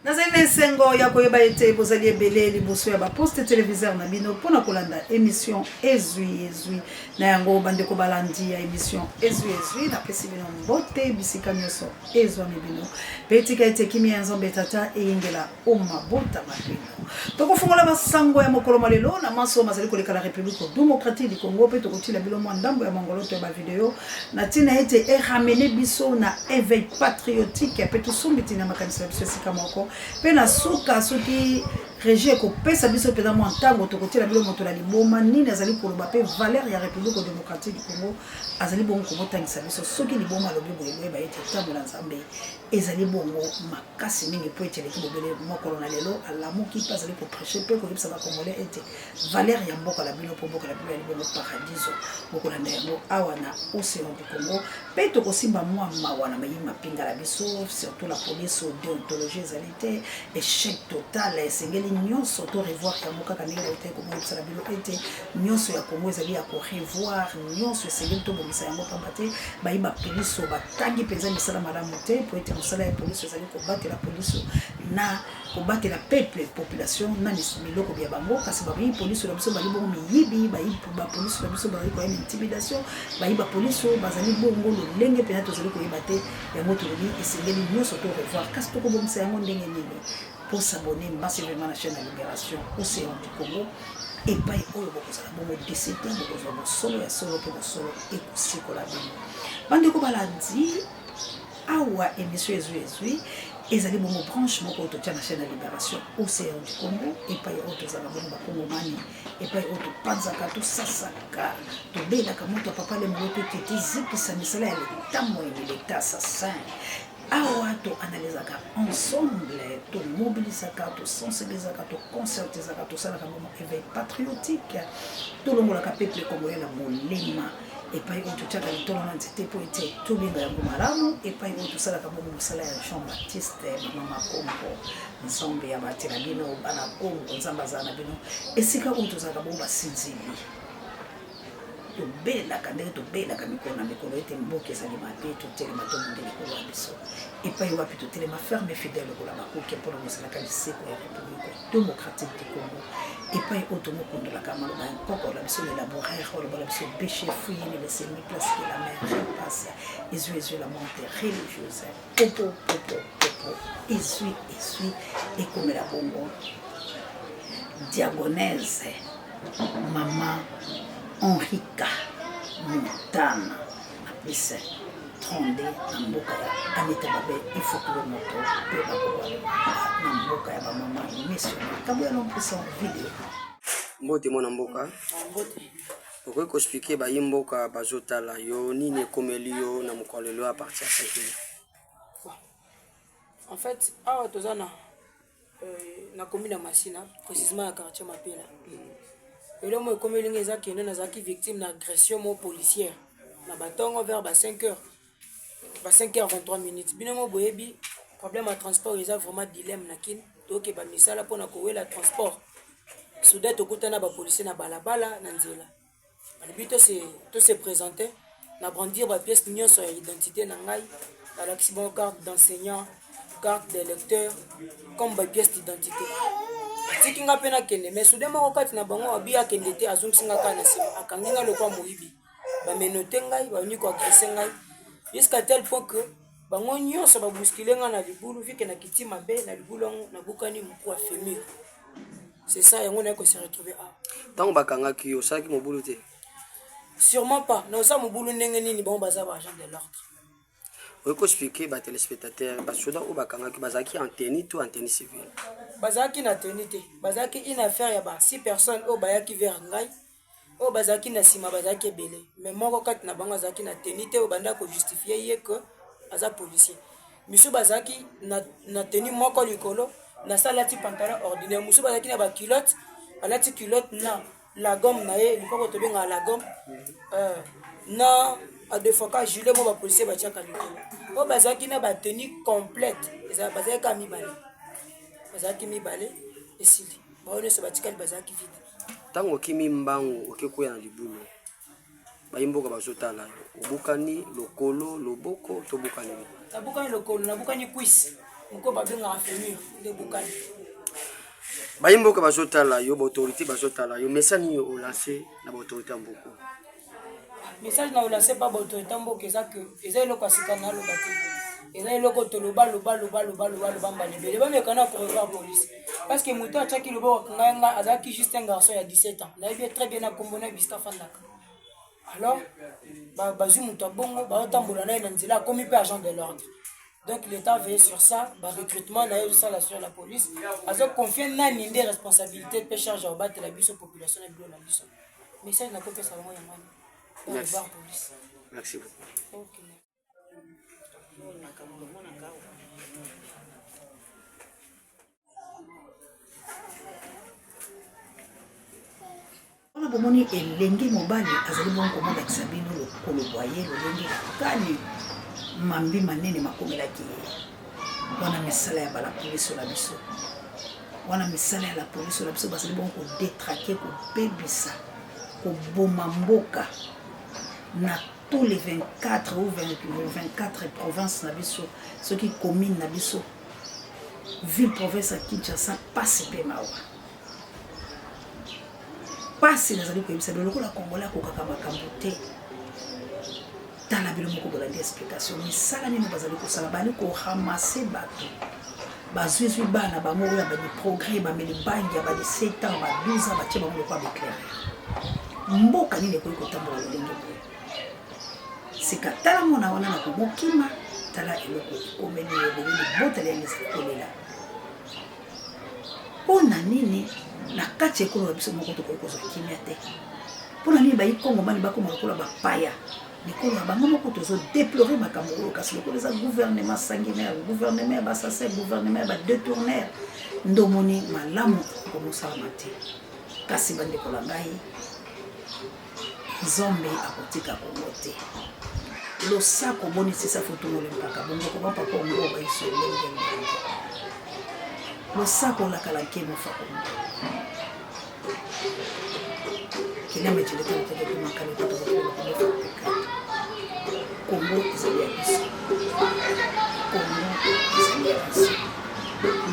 Nazali na esengo ya koyeba ete bozali ebele liboso ya baposte televiseur na bino mpo na kolanda emission Ezwi Ezwi. Na yango, bandeko balandi ya emission Ezwi Ezwi, napesi bino mbote bisika nyonso ezwami bino, mpe tika ete kimia ya Nzambe Tata eyingela o mabota ma bino. Tokofungola basango ya mokolo mwa lelo na manso mazali koleka na Republique Democratique du Congo, mpe tokotila bino mwa ndambo ya mongoloto ya bavideo na ntina ete eramene biso na éveil patriotique mpe tosombiti na makanisi na biso esika moko. Mpe na suka, soki regie ekopesa biso mpenza mwa ntango, tokotiela bino moto na liboma nini azali koloba mpe valeur ya Republique Democratique du Congo azali bongo kobotangisa biso. Soki liboma alobi boye, boyeba ete ntango na Nzambe ezali bongo makasi mingi, mpo ete eleki bobele mokolo na lelo alamuki mpe azali kopreche mpe koyebisa bakongolais ete valeur ya mboka na bino, mpo mboka na bino ezali bongo paradiso. Bokolanda yango awa na Ocean du Congo, mpe tokosimba mwa mawa na mayi mapinga na biso, surtout la police. Deontologie ezali te, échec total. Esengeli nyonso to revoir yango, kaka ndenge nautaki komoyebisa na bino ete nyonso ya Congo ezali ya korevoir, nyonso esengeli tobongisa yango, pamba te bayi bapoliso batangi mpenza misala malamu te, mpo ete mosala ya poliso ezali kobatela poliso na kobatela peuple, population na biloko bya bango. Kasi bayi poliso na biso bali bongo miyibi, bayi bapoliso na biso bazali koya na intimidation, bayi bapoliso bazali bongo lolenge mpenza tozali koyeba te. Yango tolobi esengeli nyonso to revoir. Kasi tokobongisa yango ndenge nini? Pour s'abonner massivement na chaîne ya Libération Océan du Congo, epai oyo bokozala bongo desi te, bokozwa bosolo ya solo mpe bosolo ekosikola bino. Bandeko balandi, awa émission Ezwi Ezwi ezali bongo branche moko oyo totia na chaîne ya Libération Océan du Congo, epai oyo tozalaka bongo bakongomani, epai oyo topanzaka, tosasaka, tobelaka moto ya papa Lemolo to ete tezikisa misala ya leta moyini, leta assassin. Awa toanalizaka ensemble, tomobilisaka, tosensibilisaka, toconscientisaka, tosalaka bongo éveil patriotique, tolongolaka peuple congolais na molema, epai oyo totiaka litolo na nzete mpo ete tobenga yango malamu, epai oyo tosalaka bongo mosala ya Jean Baptiste. Bamama Kongo, Nzambe abatela bino. Bana Kongo, Nzambe azala na bino. Esika oyo tozalaka bongo basinzili, tobelaka ndenge tobelaka mikolo na mikolo ete mboka ezali mabe, totelema, tobunde likolo ya biso. Epai wapi totelema ferme, fidèle lokola bakoki mpona kosalaka liseko ya République Démocratique du Congo, epai oyo tomokundolaka maloba ya nkoko na biso, le laboureur, oyo lobola biso: bêcher, fouiller, ne laisser ni place que la mer repasse. Ezwi Ezwi, la monte religieuse, popo popo popo. Ezwi Ezwi ekomela bongo diagonese mama Henrika Montana na plus 32 na mboka ya Anita Babe Ifokolo moto mpe bakoba na mboka ya bamama missionnaire Kabuya l'Homme video. Mbote, mwana mboka. Mbote. Okoki koexpliquer bayi mboka bazotala yo nini ekomeli yo na mokolo lelo à partir ya 5 heures? En fait, awa toza na commune ya Masina, précisément na quartier Mapela. Eloko moko ekomeli nga eza kende nazalaki victime na agression moko policière na batongo vers ba 5 heures, ba 5 heures 23 minutes. Bino mo boyebi problème ya transport eza vraiment dilemme na Kine. Tokeba misala mpona kowela transport. Soudain tokutana bapolisier na balabala, na nzela. Balobi to se présenter. Na brandir bapièce nyonso ya identité na ngai, balakisi bango carte d'enseignant, carte d'électeur comme bapièce d'identité. Atiki nga mpe nakende, mais soudain moko kati na bango abi akende te, azongisi nga kaka na nsima, akangi nga lokwa moyibi, bamenotter ngai, babandi koagresser ngai jusqu'à tel point que bango nyonso babousculer nga na libulu. Vu que nakiti mabe na libulu yango, nabukani moku ya fémur. C'est ça, yango naye kose retrouver awa. Ntango bakangaki yo, osalaki mobulu te? Sûrement pas. Naosa mobulu ndenge nini? Bango baza baagent de l'ordre. Okoki koexpliquer batéléspectateur, basoda oyo bakangaki bazalaki en tenue to en tenue civile? Bazalaki na tenue te. Bazalaki une affaire ya ba six personnes oyo bayaki vers ngai. Oyo bazalaki na nsima bazalaki ebele, mais moko kati na bango azalaki na tenue te oyo banda kojustifier ye que aza policier. Misusu bazalaki na tenue moko likolo na se, alati pantalon ordinaire. Mosusu bazalaki na baculotte, alati culotte na lagome na ye lipoko, tobengaka lagome na adefoka gilet mo bapolisier batiaka likolo. Oyo bazalaki na batenue complète bazalaki kaka mibale, bazalaki mibale, esili. Bango nyonso batikali bazalaki vide. Ntango okimi mbangu, oke koya na libulu, bayi mboka bazotala yo, obukani lokolo, loboko, tobukani nini? Nabukani lokolo, nabukani cuisse. Moko babengaka femur nde ebukani. Bayi mboka bazotala yo, ba autorité bazotala yo, message nini olance na ba autorité ya mboka? Message na olance pa ba autorité ya mboka eza que eza eloko ya sika naloba te, eza eloko toloba loba loba loba loba loba mbala ebele, bameka na korevoir police parce que moto atiaki loboko ngai ngai azalaki juste un garçon ya 17 ans, nayebi ye très bien na kombo na bisika afandaka. Alors bazwi moto ya bongo baotambola na ye na nzela, akomi mpe agent de l'ordre. Donc l'État veille sur ça, ba recrutement na ye ezosala sur la police, azo confier nani nde responsabilité mpe charge ya kobatela biso population na bilo na biso. Message nakopesa bango yango wana, Merci. Revoir police. Merci beaucoup. Okay. Wana bomoni elenge mobali azali bongo komolakisa bino lokolo bwa ye lolenge kani mambi manene makomelaki ye. Wana misala ya balapoliso na biso, wana misala ya lapoliso na biso bazali bongo kodetrake, kobebisa, koboma mboka na tous les 24 ou 24 provinces na biso, soki commune na biso, ville province ya Kinshasa, pasi mpe mawa. Pasi nazali koyebisa bino, lokola Congolais akokaka makambo te. Tala bino moko bolandi explication, misala nini bazali kosala, bali koramase bato bazwizwi bana bango oyo bali progrès, bameli bangi ya ba 17 ans, ba 12 ans, batie bango lokola baeclaireur. Mboka nini ekoki kotambola lolenge boye? Sika tala mwana wana na komokima, tala eloko ekomeli ye, lelo libota lya ye lizali kolela. Mpo na nini na kati ya ekolo na biso moko tokoki kozwa kimia te? Mpo na nini bayi Kongomani bakoma lokola bapaya mikolo na bango moko? Tozo deplorer makambo oyo, kasi lokola eza gouvernement sanguinaire, gouvernement ya bassassin, gouvernement ya ba detourner, nde omoni malamu ekomosalama te. Kasi bandeko na ngai, Nzambe akotika Congo te. Losako boni sisa futungole mpaka bongo koma papa ongo baiso lenge lenge. Losako olakala nkemo fa kongo. Kilema chileta mtoto kumakali kutoka kwa kongo fa peka. Kongo ezali ya biso. Kongo ezali ya biso.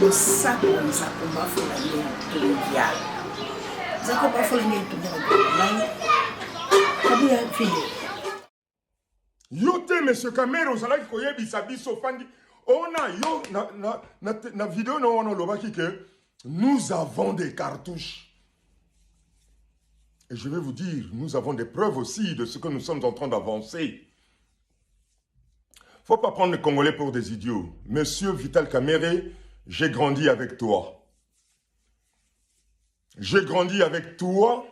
Losako nzako bafola nde tungia. Nzako bafola nde tungia na ngai. Kabuya video. Yo te monsieur Kamere ozalaki koyebisa biso ofandi ona yo na, na, na, na video na wana olobaki que nous avons des cartouches. Et je vais vous dire, nous avons des preuves aussi de ce que nous sommes en train d'avancer. Faut pas prendre les Congolais pour des idiots. Monsieur Vital Kamerhe, j'ai grandi avec toi. J'ai grandi avec toi.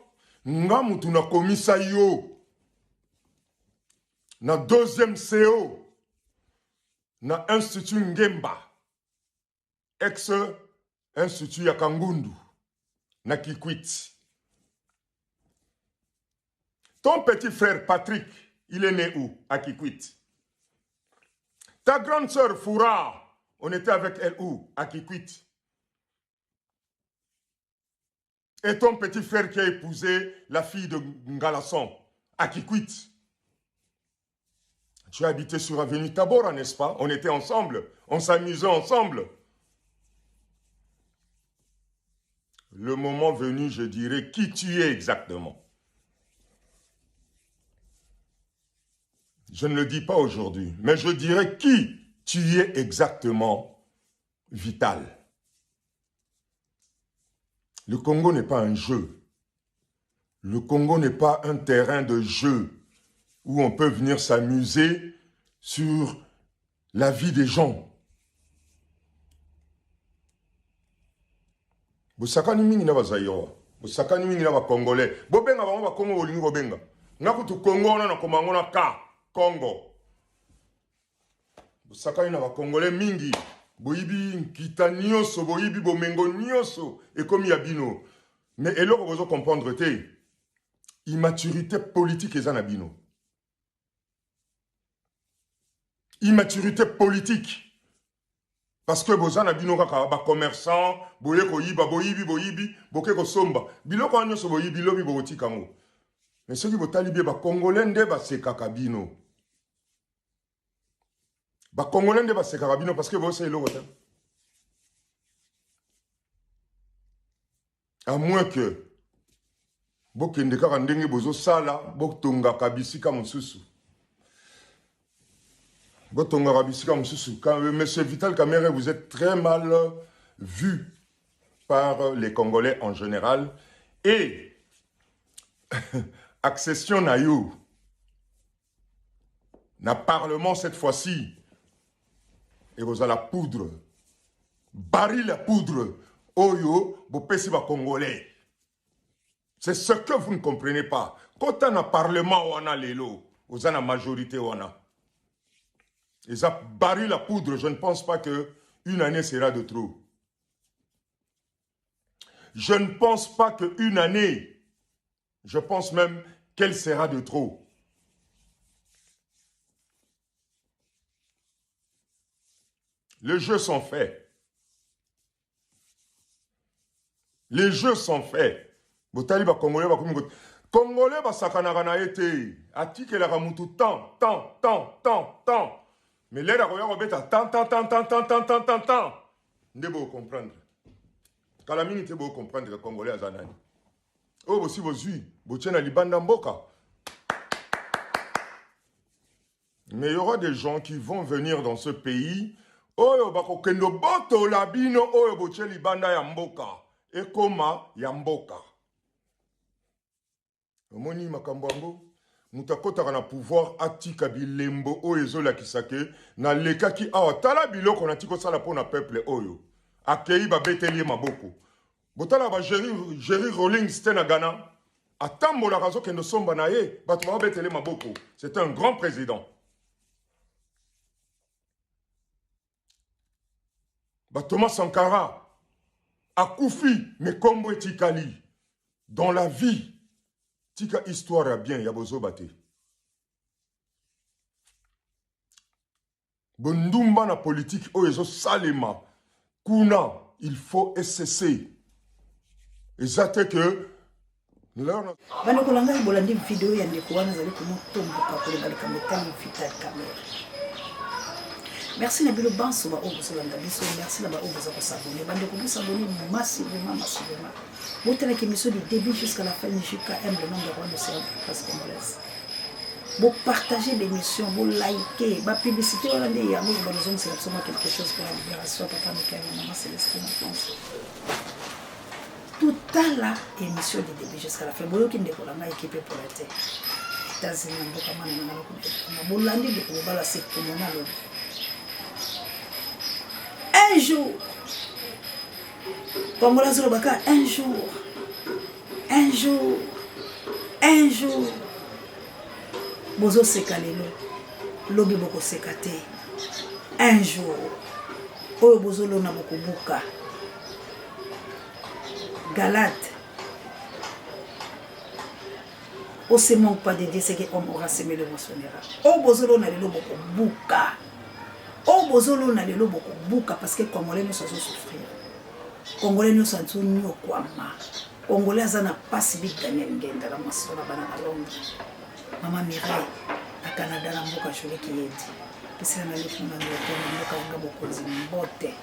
Nga mutu na komisa yo. Na deuxième CO. Na Institut Ngemba. Ex Institut ya Kangundu. Na Kikwit. Ton petit frère Patrick, il est né où? À Kikwit. Ta grande sœur Foura, on était avec elle où? À Kikwit. Et ton petit frère qui a épousé la fille de Ngalasson, à Kikwit. Tu as habité sur Avenue Tabora, n'est-ce pas? On était ensemble, on s'amusait ensemble. Le moment venu, je dirai qui tu es exactement. Je ne le dis pas aujourd'hui, mais je dirai qui tu es exactement, Vital. Le Congo n'est pas un jeu. Le Congo n'est pas un terrain de jeu où on peut venir s'amuser sur la vie des gens. Bosakani mingi na bazaïrois, bosakani mingi na bacongolais. Bobenga bango bakongo bolingi kobenga. Nga kutu Congo wana nakoma yango na K, Congo. Bosakani na bacongolais mingi, boyibi nkita nyonso, boyibi bomengo nyonso ekomi ya bino. Mais eloko bozo comprendre te, immaturité politique eza na bino. Immaturité politique. Parce que boza na bino kaka ba commerçant, boye koyiba, boyibi, boyibi, boke kosomba. Biloko wana nyonso boyibi, lobi bokotika yango. Mais soki botali bien, ba Congolais nde basekaka bino. Ba Congolais nde basekaka bino parce que bosala eloko te. À moins que bokende kaka ndenge bozosala, botongaka bisika mosusu. Botongaka bisika mosusu. Quand, Monsieur Vital Kamerhe, vous êtes très mal vu par les Congolais en général. Et accession na yo na parlement cette fois-ci ekozala poudre, baril ya poudre oyo bopesi ba Congolais. C'est ce que vous ne comprenez pas. Kota na parlement wana lelo, oza na majorité wana. Eza baril ya poudre, je ne pense pas que une année sera de trop. Je ne pense pas que une année, je pense même qu'elle sera de trop. Les jeux sont faits. Les jeux sont faits. Botali ba Congolais ba komi Congolais ba sakanaka na ye te. Atikelaka mutu temps, temps, temps, temps, temps. Mais l'heure akoya kobeta temps, temps, temps, temps, temps, temps, temps, temps, temps. Nde bo comprendre. Kala mingi te bo comprendre que Congolais aza nani. Oyo bosi bozui, botie na libanda mboka. Mais il y aura des gens qui vont venir dans ce pays oyo bakokende botola bino oyo botie libanda ya mboka ekoma ya mboka. Omoni makambo yango, moto akotaka na pouvoir atika bilembo oyo ezolakisa ke nalekaki awa, tala biloko natiki kosala mpo na peuple oyo. Akei babeteli ye maboko. Botala ba Jerry Rawlings te na Ghana, atambolaka azokende somba na ye, bato babeteli maboko. C'est un grand président. Ba Thomas Sankara akufi mais kombo etikali dans la vie. Tika histoire ya bien ya bozoba te. Bondumba na politique oyo ezosalema kuna, il faut cesser. Eza te que Bandeko na ngai, bolandi video ya ndeko wana azali komotomboka koloba likambo etali Vital Kamerhe. Merci na bino banso baoyo bozolanda biso, merci na baoyo boza kosabone. Bandeko bosabone massivement, massivement. Botalaki émission du début jusqu'à la fin, JKM, le nom de roi de la presse congolaise. Bopartage l'émission, bolike bapublicité wana nde yango balozongisela biso mwa quelque chose pour la libération papa Michael na mama Célestine France. Totala émission du début jusqu'à la fin. Boyoki ndeko na ngai ekipe pola te. États-Unis na mboka mwana na ngai kuna ebonga. Bolandi ndeko mobala se komona lobi. Un jour. Congolais azolobaka un jour. Un jour. Un jour. Bozoseka lelo. Lobi bokoseka te. Un jour. Oyo bozolona bokobuka. Galate. On se manque pas de Dieu, ce que homme aura semé le moissonnera. Oh bozolo na lelo boko buka. Oh bozolo na lelo boko buka parce que Congolais nous azo souffrir. Congolais nous azo nyokwama. Congolais aza na pasi big Daniel Ngenda la mwasi na bana na Londres. Mama Mireille na Canada na mboka Jolie Kiyedi. Pesela na leki na ndoto na mboka yanga bokonzi mbote.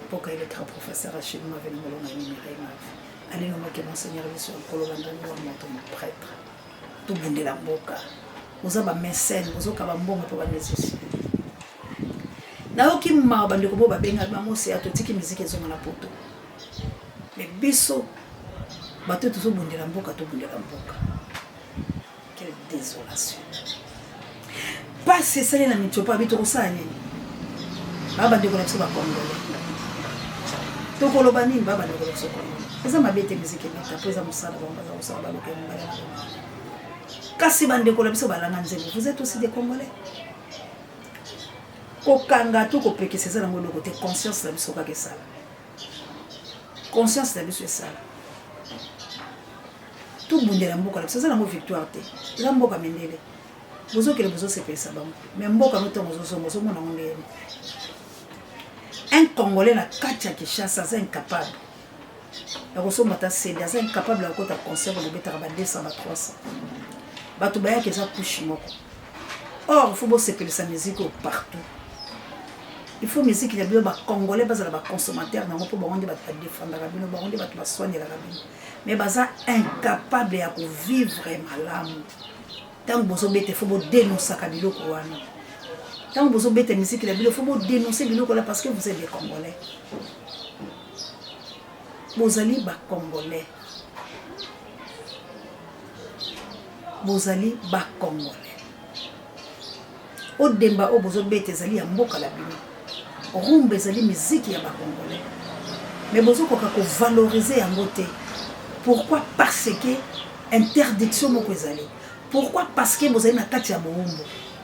Mpoka ye le grand professeur Achille Mave na molonga ni Mireille Mave. Alino moke monseigneur biso ya nkolo bandani wa moto mo prêtre. Tobundela mboka. Boza ba mécène, bozoka ba mbongo mpo ba musicien. Nayoki mawa bandeko bo babenga bango se totiki musique ezonga na poto. Mais biso bato tozobundela mboka, tobundela mboka. Quelle désolation. Pasi esali na mitiopa bi tokosala nini? Ba bandeko na biso ba Congolais. Tokoloba nini ba bandeko na biso Congolais? Eza mabe te musique ebeta po eza mosala bango baza kosala baluka ya mobali na bango. Kasi bandeko na biso balanga nzembo, vous êtes aussi des Congolais. Kokanga to kopekisa eza nango eloko te, conscience na biso kaka esala. Conscience na biso esala. Tobundela mboka na biso, eza nango victoire te. Eza mboka mindele. Bozokende bozosepelisa bango. Mais mboka no ntango ozozonga ozomona yango ndenge nini. Un Congolais na kati ya Kinshasa aza incapable ya kosomba ata CD, aza incapable ya kokota concert oyo bobetaka ba 200 ba 300. Bato bayaka eza couche moko. Or, faut bosepelisa musique oyo partout. Il faut musique na bino ba congolais bazala ba consommateur nango mpo bango nde bato badefendaka bino, bango nde bato baswanelaka bino, mais baza incapable ya kovivre malamu. Ntango bozobeta, faut bodenosaka biloko wana. Ntango bozobeta musique na bino, faut bodenonce biloko wana, parce que vous êtes des Congolais, bozali bacongolais, bozali bacongolais. Odemba oyo bozobeta ezali ya mboka na bino. Rumba ezali miziki ya bacongolais, mais bozokoka kovalorize yango te. Pourquoi? Parce que interdiction moko ezali. Pourquoi? Parce que bozali na kati ya bowumbu.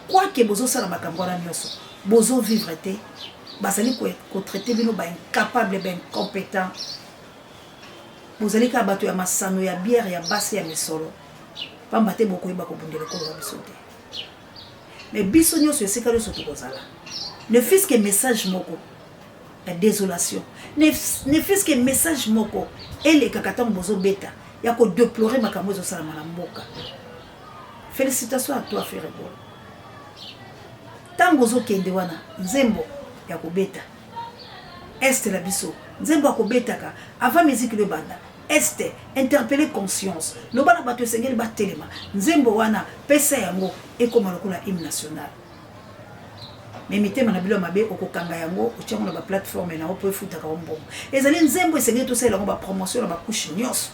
Quoique bozosala makambo wana nyonso, bozovivre te. Bazali kotraite bino baincapable, baincompétent. Bozali kaka bato ya masano, ya bière, ya basi, ya misolo, pamba te bokoyeba kobundela ekolo na biso te. Mais biso nyonso, esika nyonso tokozala, ne fût-ce que message moko ya désolation, ne fût-ce que message moko elekaka ntango bozobeta ya kodéplorer makambo ezosalama na mboka. Félicitation à toi, Ferre Gola. Ntango ozokende wana, nzembo ya kobeta este na biso, nzembo ya kobetaka avant musique lo ebanda, este interpeller conscience, loba na bato esengeli batelema. Nzembo wana, pesa yango ekóma lokola hymne national. Mais mitema na bilo ya mabe, okokanga yango, otiango na baplateforme na yo mpo efutaka yo mbongo. Ezali nzembo esengeli tosalela yango bapromotion na bacouche nyonso,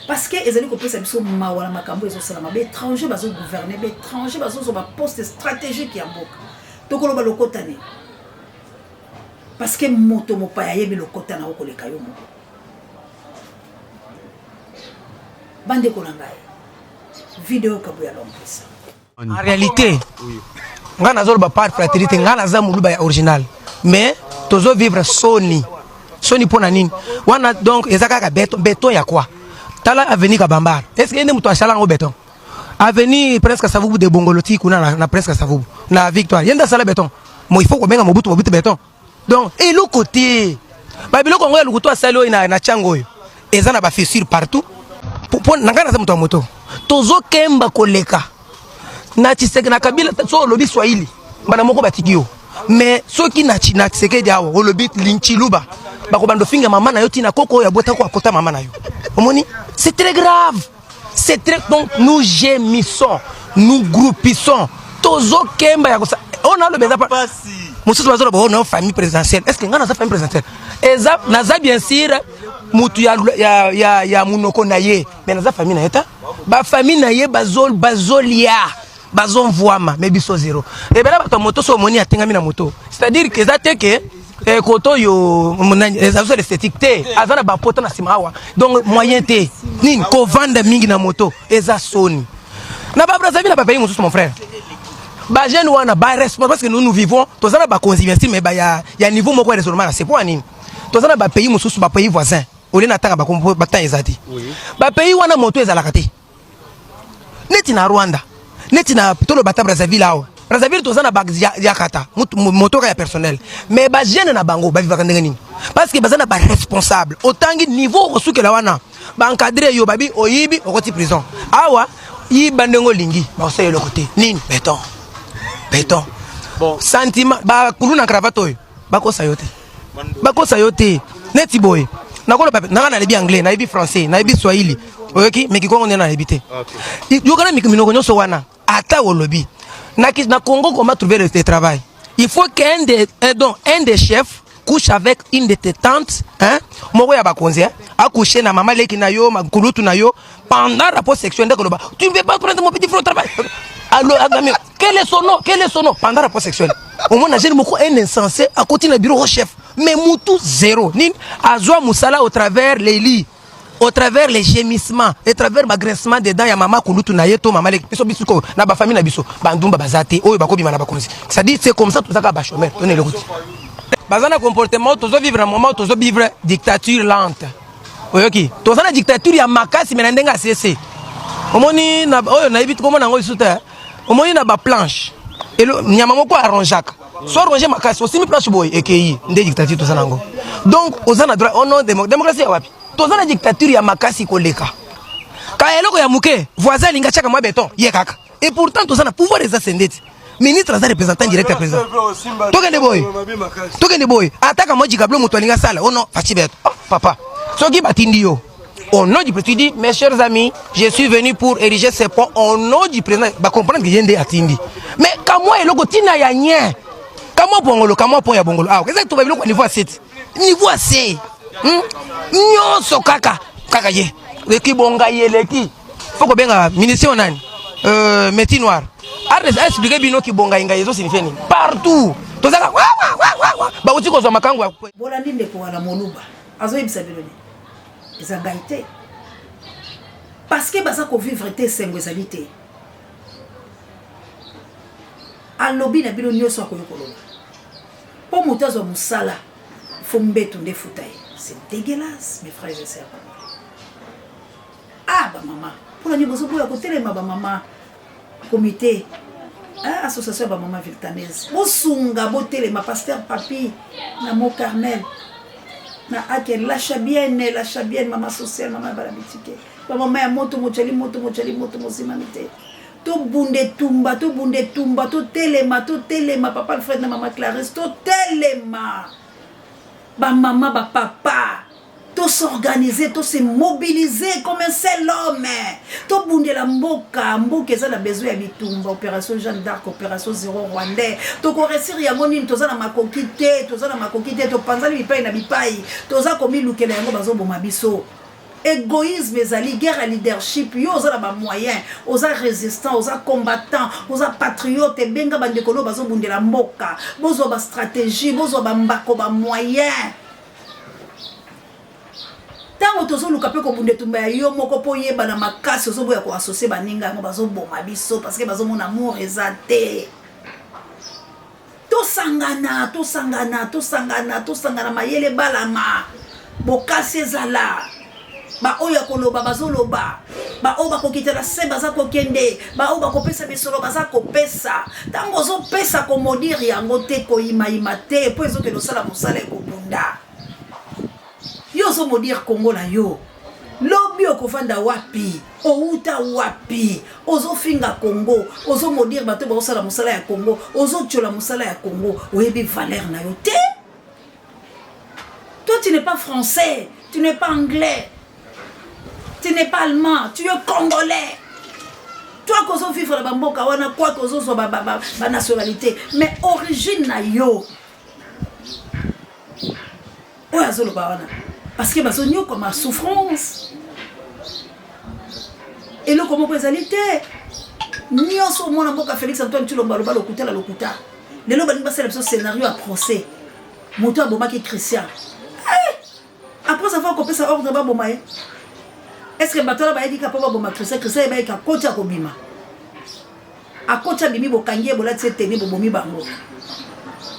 parce que ezali kopesa biso mawa na makambo ezosalama. Baétranger bazogouverne, baétranger bazozwa baposte stratégique ya mboka. Tokoloba lokota nini? Parce que moto mopaya ayebi lokota na yo koleka yo moko. Bandeko na ngai, video Kabuya Lompesa. En réalité, ngai nazoloba par fraternité, ngai naza moluba ya original, mais tozovivre soni, soni mpo na nini wana? Donc eza kaka béton, béton ya quoi? Tala avenue Kabambare, est ce que nde moto asala yango béton? Avenue Prince Kasavubu de Bongolo ti kuna na Prince Kasavubu na Victoire, ye nde asala béton? Mo il faut kobenga Mobutu, Mobutu béton. Donc eloko te, babiloko yango ya lokutu asali oyo na ntiango oyo eza na bafissure partout. Po na ngai naza moto ya moto, tozokemba koleka na Tshisekedi, na Kabila. So olobi Swahili, mbala moko batiki yo, mais soki na Tshisekedi awa olobi Linchiluba, bakobanda ofinga mama na yo ntina koko oyo abotako akota mama na yo. Omoni, c'est très grave, c'est très... Donc nous gémissons, nous groupissons, tozokemba ya kosa oyo naloba eza mosusu bazoloba oyo no famille présidentielle. Est ce que ngai naza famille présidentielle? Eza naza bien sûr mutu ya munoko na ye, mais naza famille na ye ta. Bafamille na ye bazolia, bazomvwama, mais biso zéro. Ebele bato ya moto, so omoni atengami na moto, c'est-à-dire que eza te ke koto oyo eza so esthétique te, aza na bapota na nsima awa. Donc moyen te nini kovanda mingi na moto, eza soni. Na baBrazzaville, na bapays mosusu, mon frère, bajeune wana baresponsable, parce que nous, nous vivons, toza na bakonzi bien sûr, mais ya niveau moko ya raisonnement na se. Po ya nini? Toza na bapays mosusu, bapays voisin, olie na ntanga batan eza te. Bapays wana moto ezalaka te, neti na Rwanda, neti na toloba ta Brazzaville awa. Brazzaville toza na bayakata motoka ya personnel, mais bajeune na bango bavivaka ndenge nini? Parce que baza na baresponsable. Otangi niveau okosukela wana, baencadre yo, babi oyibi, okoti prison. Awa yiba ndenge olingi, bakosala eloko te. Nini? Béton, béton. Bon, sentiment bakulu na cravate oyo bakosa yo te, bakosa yo te. Neti boye nakoloba nanga nayebi anglais, nayebi français, nayebi swahili, oyoki, mais kikongo nde nayebi te. Yokana minoko nyonso wana, ata olobi na Congo, comment trouver le travail? Il faut qu'un des donc un des chefs couche avec une de tes tantes, hein, moko ya bakonzi, hein, acoucher na mama leki na yo, kulutu na yo, pendant rapport sexuel nde koloba: "Tu ne veux pas prendre mon petit frère au travail?" Allo, quel est son nom? Quel est son nom? Pendant rapport sexuel, omona jeune moko, un insensé, akoti na bureau chef, mais mutu zéro. Nini? Azwa mosala au travers les lits, au travers les gémissements, au travers bagrincement des dents ya mama kulutu na ye to mama leki. Biso, biso na bafamille na biso, bandumba baza te oyo bakobima na bakonzi. C'est-à-dire, c'est comme ça, tozaka bachômeur, tona eloko te. Baza na comportement, tozovivre na moment, tozovivre dictature lente. Oyoki, toza na dictature ya makasi, mais na ndenge asese. Omoni oyo nayebi komona yango lisusu te. Omoni na baplanche, nyama moko arrangeaka, so arrange makasi, osimi planche boye, ekei. Nde dictature toza nango. Donc oza na droit, oh non, démocratie ya wapi? Toza na dictature ya makasi koleka. Ka eloko ya moke, voisin alingi atiaka mwa béton, ye kaka. Et pourtant toza na pouvoir, eza sende ti. Ministre aza représentant direct ya président. Tokende boye, tokende boye. Ataka mwa jikablo moto alingi asala. Oh non, Fatshi Beto. Oh, papa. Soki batindi yo. Au nom du président, tu dis, mes chers amis, je suis venu pour ériger ce pont au nom du président. Ba comprendre que yende atindi. Mais kamwa eloko tina ya nien. Kamwa bongolo, kamwa pont ya bongolo. Ah, qu'est-ce que tu vas biloko niveau 7. Niveau C. Nyonso kaka kaka ye. Leki bonga ye leki. Faut ko benga ministre nani? Métier noir. Arnes a expliqué bino ki bonga inga yezo signifie nini? Partout. Tozaka wa wa wa wa wa. Ba uti kozwa makangu ya Bolandi ndeko wana moluba azoyebisa bino nini? Eza ngai te. Parce que baza ko vivre te esengo ezali te. Alobi na bino nyonso akoki koloba. Po moto azwa mosala, faut mbetu nde futa ye. C'est dégueulasse, mes frères et sœurs congolais. Ah ba mama, pona nini bozoboya kotelema ba mama comité hein, association ya ba mama viltanaise. Bosunga botelema pasteur Papi na Mont Carmel na ake la bienne, la bienne mama sociale, mama bala bitike. Ba mama ya moto mochali moto mochali moto mozimami te. Tobunda etumba, tobunda etumba, totelema, totelema papa Alfred na mama Clarisse, totelema. Ba mama, ba papa, to s'organiser, to se mobiliser comme un seul homme. Tobundela mboka, mboka eza na besoin ya bitumba, opération Jeanne d'Arc, opération zéro rwandais. Toko réussir yango nini? Toza na makoki te, toza na makoki te, topanzani bipai na bipai, toza komilukela yango bazoboma biso. Egoïsme ezali guerre ya leadership. Yo oza na ba moyen, oza résistant, oza combattant, oza patriote. Benga bandeko no bazobundela mboka, bozwa ba stratégie, bozwa ba mbako, ba moyen. Tango tozoluka pe kobunda etumba ya yo moko po oyebana makasi, ozoboya ko associer baninga, yango bazoboma biso parce que bazomona amour eza te. Tosangana, tosangana, tosangana, tosangana, mayele balama, bokasi ezala. Ba oyo ya koloba bazoloba, ba oyo bakokita na se baza kokende, ba oyo bakopesa misolo baza kopesa. Tango ozopesa komodire yango te, koyimayima te, po ezokende osala mosala ekobunda. Yo ozomodire Congo na yo, lobi okovanda wapi? Owuta wapi? Ozofinga Congo, ozomodire bato baosala mosala ya Congo, ozotiola mosala ya Congo, oyebi valeur na yo te. Toi, tu n'es pas français, tu n'es pas anglais, tu n'es pas allemand, tu es congolais. Toi, kozo vivre na bamboka wana, quoi kozo zwa ba, ba, ba, ba nationalité, mais origine na yo. Oyo azoloba wana parce que bazonyokoma souffrance. Eloko moko ezali te. Nyonso mwana mboka Félix Antoine Tshilombo aloba lokuta na lokuta. Lelo balingi basala biso scénario ya procès. Moto abomaki Christian. Eh! Après avoir kopesa ordre baboma ye. Est-ce que bato wana bayaki kaka mpo baboma Christian? Christian yebaki akoti akobima. Akoti abimi, bokangi ye, bolati ye tenue, bobomi bango.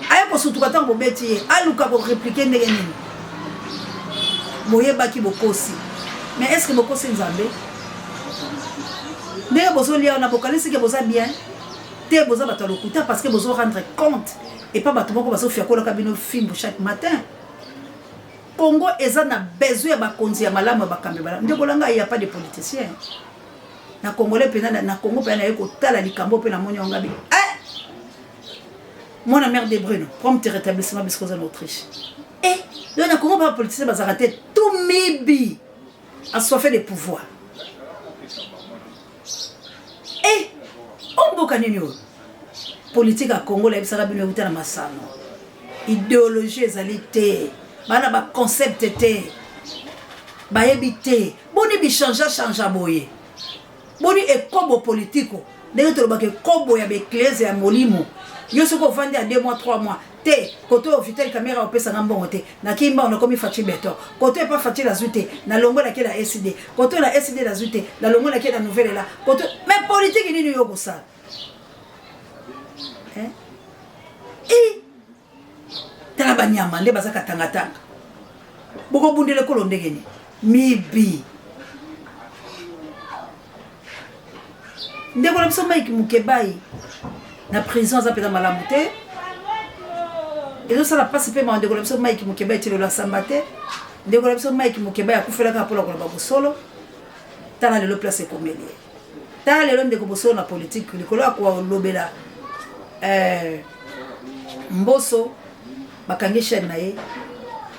Aye kosutuka ntango bobeti ye, aluka ko répliquer ndenge nini? Boyebaki bokosi. Mais est-ce que bokosi Nzambe? Ndenge bozolia wana bokanisi ke boza bien? Te, boza bato ya lokuta parce que bozo rendre compte epa bato moko bazofiakolaka bino fimbu chaque matin. Congo eza na besoin ya bakonzi ya malamu, ya bakambi malamu. Ndeko na ngai, ya pas de politicien na Congolais mpenza, na Congo mpenza naye kotala likambo mpe namoni yango ngabi. Eh! Mwana mère de Bruno, prompt rétablissement bisiko oza na Autriche. Eh! Donc na Congo ba politicien bazalaka te, tout mibi assoiffé de pouvoir. Eh! O mboka nini oyo? Politique ya Congo nayebisaka bino euta na masano. Idéologie ezali te. Bana ba concept te. Bayebi te. Boni bi changea changea boye. Boni ekobo politico. Ndenge tolobaka ekobo ya ba eklezia ya molimo. Yo soki ovandi ya 2 mois 3 mois te, koto oyo Vital Kamerhe opesa nga mbongo te. Na kimba on komi Fatshi Beton. Koto epa Fatshi nazwi te, na longwe na ke na SID. Koto na SID nazwi te, na longwe na ke na Nouvelle Elan. Koto mais politique nini yo kosala? Hein? Eh! Tala banyama nde baza katangatanga. Bokobundela ekolo ndenge nini? Mibi. Ndeko na biso Mike Mukebayi na prison aza mpenza malamu te. Ezosala mpasi mpe mawa. Ndeko na biso Mike Mukebayi ti lelo asamba te. Ndeko na biso Mike Mukebayi akufelaka mpona koloba bosolo. Tala lelo place ekomeli ye. Tala lelo ndeko bosolo na politique likolo ya kolobela. Eh, Mboso bakangi chaîne na ye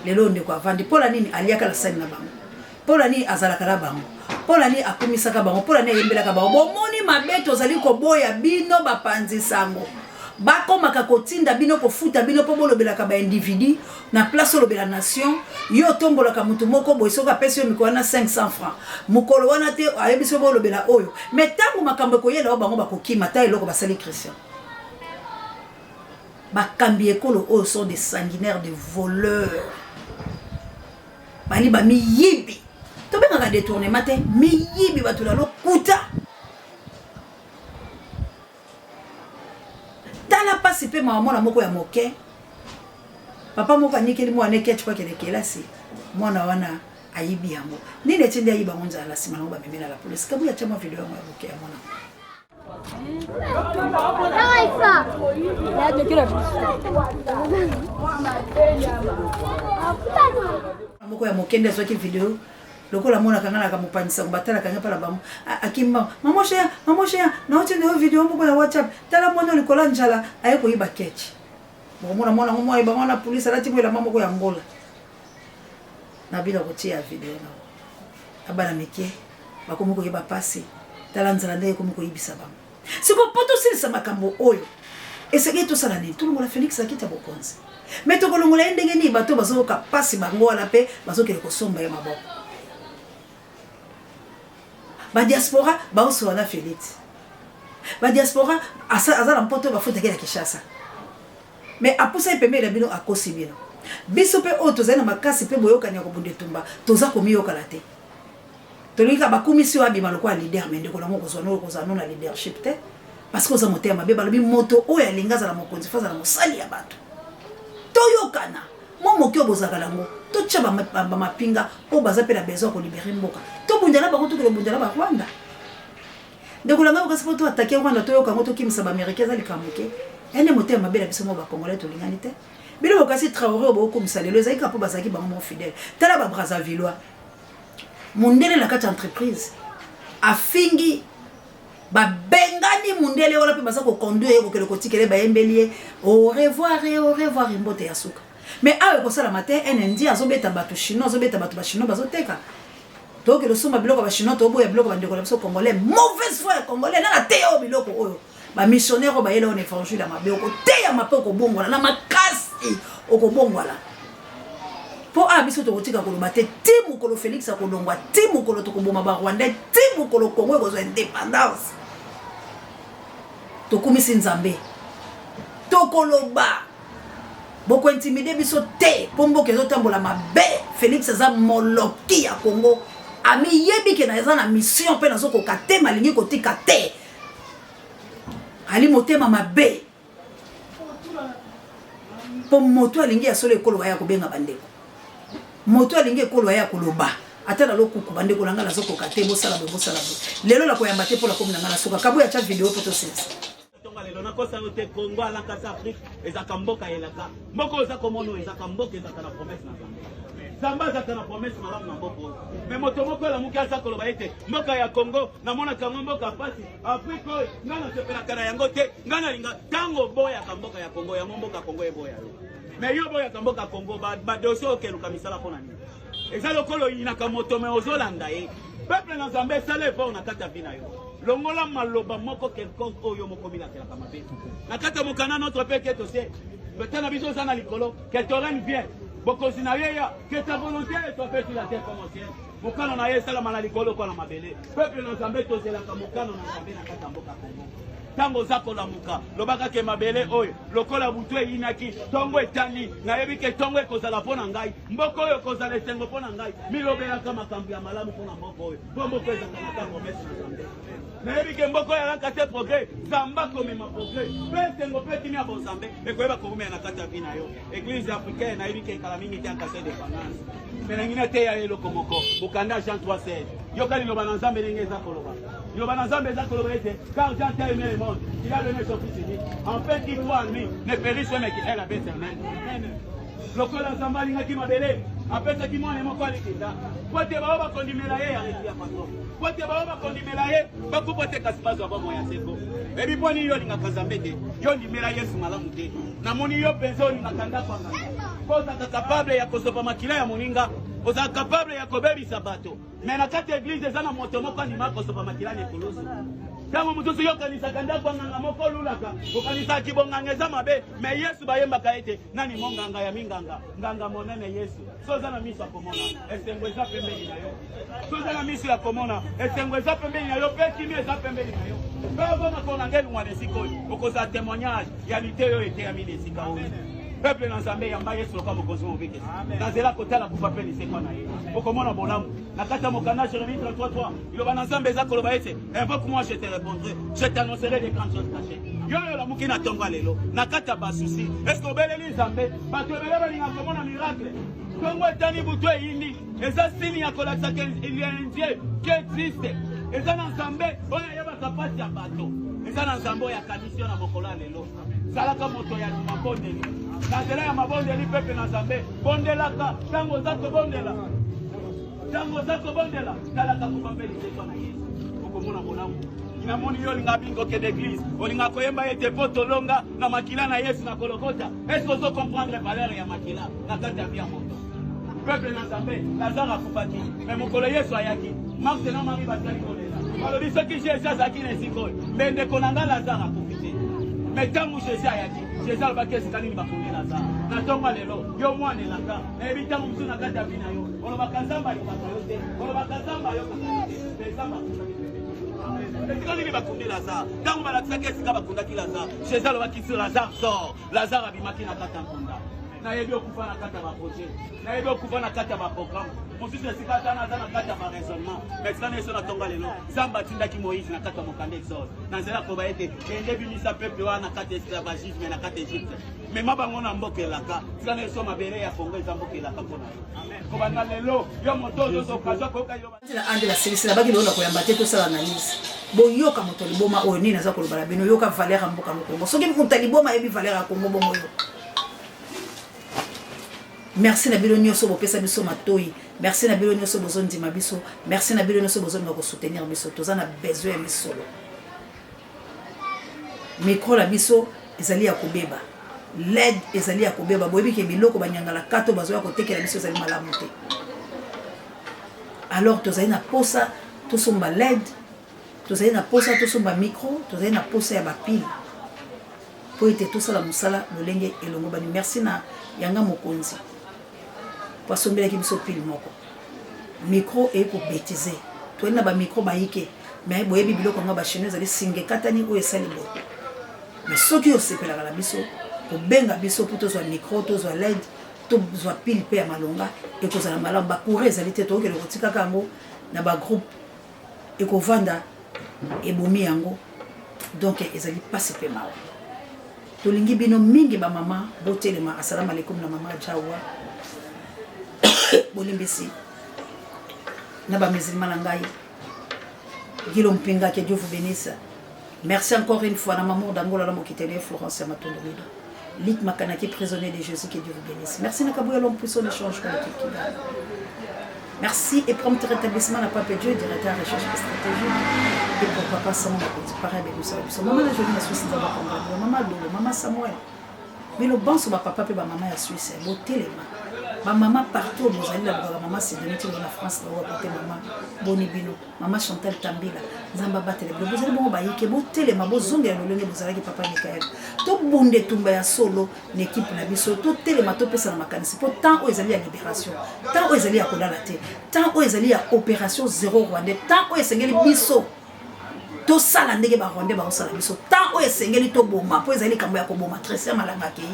lelo ndeko avandi mpo na nini aliaka na sani na bango mpo na nini azalaka na bango mpo na nini akumisaka bango mpo na nini ayembelaka bango bomoni mabe tozali koboya bino bapanzi sango bakomaka kotinda bino kofuta bino mpo bolobelaka baindividu na place olobela nation yo otombolaka motu moko boye soki apesi yo mikolo wana 500 francs mokolo wana te ayebisi yo bolobela oyo mai ntango makambo ekoyela yo bango bakokima ta eloko basali christian bakambi ekolo oyo sont des sanguinaires des voleurs bali bamiyibi tobengaka detournement te miyibi bato na lokuta tala mpasi mpe mawa mwana moko ya moke papa moko anikeli mwana eketch po akende kelasi mwana wana ayibi yango nini etindi ayiba yango nzala na nsima nango bamemela la polisi kabuya atya mwa video yango ya moke ya mwana. Moko ya moke nde azwaki video lokola amonaka nga naka mopanzi sango batalaka nga mpala bango akimba mama sheya mama sheya naotinda yo video moko ya whatsapp tala mwana likolo ya njala aye koyiba kechi bokomona mwana yango mwa yeba mwana polisi alati mwa elamba moko ya ngola na bino kotia video na na bana mike bakomi koyeba pasi tala nzala ndenge ekomi koyibisa bango sikoyo mpo tosilisa makambo oyo esengeli tosala nini tolongola felix akiti ya bokonzi me tokolongola ye ndenge nini bato bazoyoka mpasi bango wana mpe bazokende kosomba ye maboko badiaspora baosola na felix badiaspora aza na mpoto bafutaki na kinshasa Mais apusaki pembeni na bino akosi bino. Biso pe oyo tozali na makasi pe boyokani ya kobunda etumba toza komiyokana te. Tolingi kaka bakumisi yo abima lokola leader mais ndeko na ngo okozwa no okozala no na leadership te parce que oza motema mabe. Balobi moto oyo alingi azala mokonzi fo azala mosali ya bato. Toyokana mwa moke oyo bozalaka nango totya bamapinga oyo baza mpe na besoin ya kolibere mboka tobunda na bango tokende kobunda na barwanda. Ndeko na ngai okasi po to attaquer Rwanda toyoka yango tokimisa ba americain eza likambo moke ene motema mabe na biso moko ba congolais tolingani te bino bokasi Traore oyo bokokomisa lelo ezali kaka po bazalaki bango moko fidèle tala ba Brazzavillois mundele na kati ya entreprise afingi babengani mundele wana mpe baza koconduire ye kokende kotikela ye bayembeli ye au revoir au revoir mbote ya suka mais awa ekosalama te un indien azobeta bato chinois azobeta bato bachinois bazoteka tokende osomba biloko ya bachinois toboya biloko bandeko na biso congolais mauvaise foi ya congolais nana teya oyo biloko oyo bamissionnaire oyo bayela oyo na évangile ya mabe okoteyama mpe okobongwana na makasi okobongwana mpo awa biso tokotika koloba te ti mokolo félix akolongwa ti mokolo tokoboma barwandais ti mokolo congo ekozwa indépendance tokumisi nzambe tokoloba Boko intimide biso te po mboka ezo tambola mabe. Felix aza moloki ya Congo. Amiyebi ke naza na mission pe nazo koka te malingi kotika te. Ali motema mabe. Po moto alingi ya solo ekolo aya kobenga bandeko. Moto alingi ekolo aya koloba. Ata na lokuku bandeko na ngai nazokoka te bosala boye bosala boye. Lelo nakoyamba te mpo nakomi na ngai na suka. Kabuya atia video mpo tosilisa. Tonga lelo nakosa yo te Congo alakasa Afrique ezaka mboka elaka mboka oza komona oyo ezaka mboka ezaka na promesse na Nzambe Nzambe azaka na promesse malamu na mboka oyo me moto moko elamuki aza koloba ete mboka ya Congo namonaka yango mboka mpasi Afrique oyo ngai nasepelaka na yango te ngai nalinga ntango oboyaka mboka ya Congo yango mboka Congo eboya yo me yo oboyaka mboka Congo badosie okeluka misala mpo na nini eza lokola oyinaka moto me ozolanda ye peuple na Nzambe esala effort na kati ya vi na yo Longola maloba moko quelconque oyo moko milakelaka mabe. Na kati ya mokanda notre Père qui est au ciel, Tata na biso oza na likolo, que ton règne vienne. Bokonzi na yo eya, que ta volonté soit faite sur la terre comme au ciel. Mokano na ye esalama na likolo lokola na mabele. Peuple na Nzambe tozelaka mokano na Nzambe na kati ya mboka Congo. Ntango oza kolamuka, lobaka ke mabele oyo lokola butu eyinaki, ntongo etani, nayebi ke ntongo ekozala mpo na ngai, mboka oyo ekozala esengo mpo na ngai. Milobelaka makambo ya malamu mpo na mboka oyo. Mpo mboka ezalaka na ta promesse na Nzambe. Nayebi ke mboka oyo alaka te progrès, Nzambe akomema progrès. Mpe esengo mpe kimia bonzambe ekoyeba kowumela na kati ya vie na yo. Eglise africaine nayebi ke kala mingi te ankasa indépendance. Me nangi nateya ye eloko moko. Mokanda Jean 3:16. Yoka liloba na Nzambe ndenge eza koloba. Liloba na Nzambe eza koloba ete car Jean t'a aimé le monde, il a donné son fils unique, afin qu'il croit en lui ne périsse mais qu'il ait la vie éternelle. Lokola Nzambe alingaki mabele, apesaki mwana moko alikita mpo te baoyo bakondimela ye ya patron, mpo te baoyo bakondimela ye bakufa te kasi bazwa bomoi ya seko. Oyebi mpo nini yo olingaka Nzambe te? Yo ondimela Yesu malamu te. Namoni yo mpenza olingaka ndako ya nganga. Mpo ozalaka capable ya kosopa makila ya moninga, ozalaka capable ya kobebisa bato. Mais na kati ya eglise eza na moto moko andima kosopa makila na ekulusu. Ntango mosusu yo okanisaka ndako ya nganga moko olulaka, okanisaka kibonganga eza mabe, mais Yesu bayembaka ete nani monganga ya minganga, nganga monene Yesu. So oza na miso ya komona, esengo eza pembeni na yo. So oza na miso ya komona, esengo eza pembeni na yo mpe kimia eza pembeni na yo. Mpe ova makolo na ngai elongwa na esika oyo, okozala témoignage ya liteya oyo eteyami na esika oyo. Peuple na Nzambe, yamba Yesu lokola mokonzi mobikisi. Na nzela kotala kufa mpe lisekwa na ye, okomona bolamu. Na kati ya mokanda Jeremie 33:3, liloba na Nzambe eza koloba ete invoque-moi, je te répondrai, je t'annoncerai des grandes choses cachées. Yo oyo olamuki na tongo ya lelo na kati ya basusi, est-ce que obeleli Nzambe? Bato ebele balingaka komona miracle. Tongo etani, butu eyindi, eza signe ya kolakisa ke il y a un Dieu qui existe. Eza na Nzambe oyo ayebaka mpasi ya bato, eza na Nzambe oyo akanisi yo na mokolo ya lelo. Zalaka moto ya mabondeli. Na nzela ya mabondeli, pepe na Nzambe, bondelaka ntango oza kobondela. Ntango oza kobondela, talaka kufa mpe lisekwa na Yesu, okomona bolamu. Namoni yo olinga bingo okende eglise, olinga koyemba ete mpo tolonga na makila na Yesu na Gologota. Est-ce que ozo comprendre valeur ya makila na kati ya vie ya moto? Peuple na Nzambe, Lazare akufaki, mais mokolo Yesu ayaki, Marthe na Marie bazali kolela. Balobi soki Jésus azalaki na esika oyo, mais ndeko na nga Lazare akufi te. Mais ntango Jésus ayaki, Jésus alobaki esika nini bakundi Lazare. Na ntongo lelo, yo mwana elaka, nayebi ntango mosusu na kati ya vie na yo, olobaka Nzambe alingaka yo te, olobaka Nzambe ayokaka yo te, mais Nzambe akufaki pembeni. Esika nini bakundi Lazare? Ntango balakisaki esika bakundaki Lazare, Jésus alobaki sur Lazare sort. Lazare abimaki na kati ya nkunda. Nayebi okufa na kati ya baprojet, nayebi okufa na kati ya baprogramme mosusu, esika ata naza na kati ya baraisonnement. Mais esika na yeso na tonga lelo, Nzambe atindaki Moïse na kati ya mokanda Exode na nzela koba ete kende bimisa peuple wana na kati ya esclavagisme na kati ya Egypte, mema bango na mboka elaka. Tika na yeso, mabele ya Kongo eza mboka elaka mpo na yo. Kobanda lelo, yo moto ozozwa occasion koyoka liloba na ande la silisi nabaki lelo na koyamba te, tosala analyse. Boyoka moto liboma oyo nini aza koloba na bino. Yoka valeur ya mboka no Kongo. Soki moto ya liboma ayebi valeur ya Kongo bongo yo. Merci na bino nyonso bopesa biso matoi, merci na bino nyonso bozondima biso, merci na bino nyonso bozolinga kosoutenir biso. Toza na besoin ya misolo. Micro na biso ezali ya kobeba, led ezali ya kobeba. Boyebi ke biloko banyangala kato bazoya kotekela biso ezali malamu te. Alors tozali na posa tosomba led, tozali na posa tosomba micro, tozali na posa ya bapile mpo ete tosala mosala lolenge elongobani. Merci na yanga mokonzi po asombelaki biso pile moko. Micro eye kobetize, toyali na bamicro bayike, mais boyebi biloko yango bachinois ezali singa ekatani oyo esali boye. Mais soki osepelaka na biso, kobenga biso mpo tozwa micro, tozwa led, tozwa pile mpe ya malonga, ekozala malamu. Bacourant ezali te, tokokende kotikaka yango na bagroupe, ekovanda ebomi yango. Donc ezali mpasi mpe mawa. Tolingi bino mingi bamama, botelema. Asalamu alaikum na mama Jawa, bolimbisi na bamusulman na ngai Gilo Mpinga, que Dieu vous bénisse. Merci encore une fois na Mamour d'Angola, la Mokitele, Florence ya Matondo Mido. Lik Makanaki, prisonnier de Jésus, que Dieu vous bénisse. Merci na Kabouya, l'homme puissant échange pour l'équipe qui gagne. Merci et prompt rétablissement à Papa Dieu, directeur recherche et stratégie. Et pourquoi pas Samuel Mokonzi, pareil, Belusa, Belusa. Maman la jolie na Suisse, Nzamba Kongo, Maman Lolo, Maman Samuel. Bino banso ba papa pe ba mama ya Suisse, botelema. Ba mama partout bozali na bokaka mama Sidonie ti na France na oyo mama boni bino. Mama Chantal Tambila, Nzambe abatela bino. Bozali bongo bayike, botelema, bozongela lolenge bozalaki papa Michael. Tobunda etumba ya solo na ekipe na biso, totelema, topesana makanisi mpo temps oyo ezali ya libération, temps oyo ezali ya kolala te, temps oyo ezali ya opération zéro rwandais, temps oyo esengeli biso tosala ndenge barwandais bakosala biso, temps oyo esengeli toboma mpo ezali likambo ya koboma. Christian Malanga akei,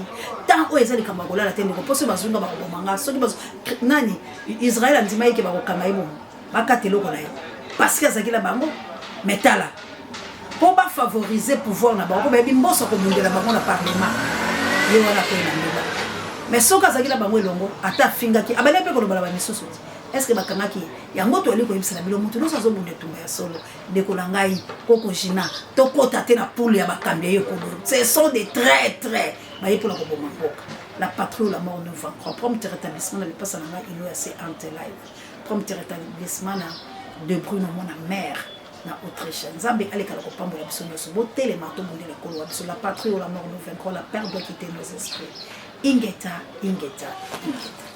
temps oyo eza likambo ya kolala te ndeko, mpo soki bazunga bakoboma nga. Soki nani Israel andima ye ke bakokanga ye bongo, bakata eloko na ye parce que azalaki na bango. Mais tala, mpo bafavoriser pouvoir na bango, mpo bayebi mboso akobundela bango na parlement, ye wana akoyi na mbeba. Mais soki azalaki na bango elongo, ata afingaki, abandaki mpe koloba na bamisusu te, est ce que bakangaki ye? Yango toyali koyebisa na bino, moto nyonso azobunda etumba ya solo, ndeko na ngai koko Gina, tokɔta te na poule ya bakambi ya ekolo. Ce sont des traîtres, baye mpona koboma mboka. La patrie ou la mort, nous vaincrons. Prompt rétablissement na lipasa na ngai ilo ya se ante live. Prompt rétablissement na de Bruno, mwana mère. Na Autriche. Nzambe alekala kopambola biso nyonso. Botelema tobundela ekolo wa biso. La patrie ou la mort nous vaincrons. La peur doit quitter nos esprits. Ingeta, ingeta, ingeta.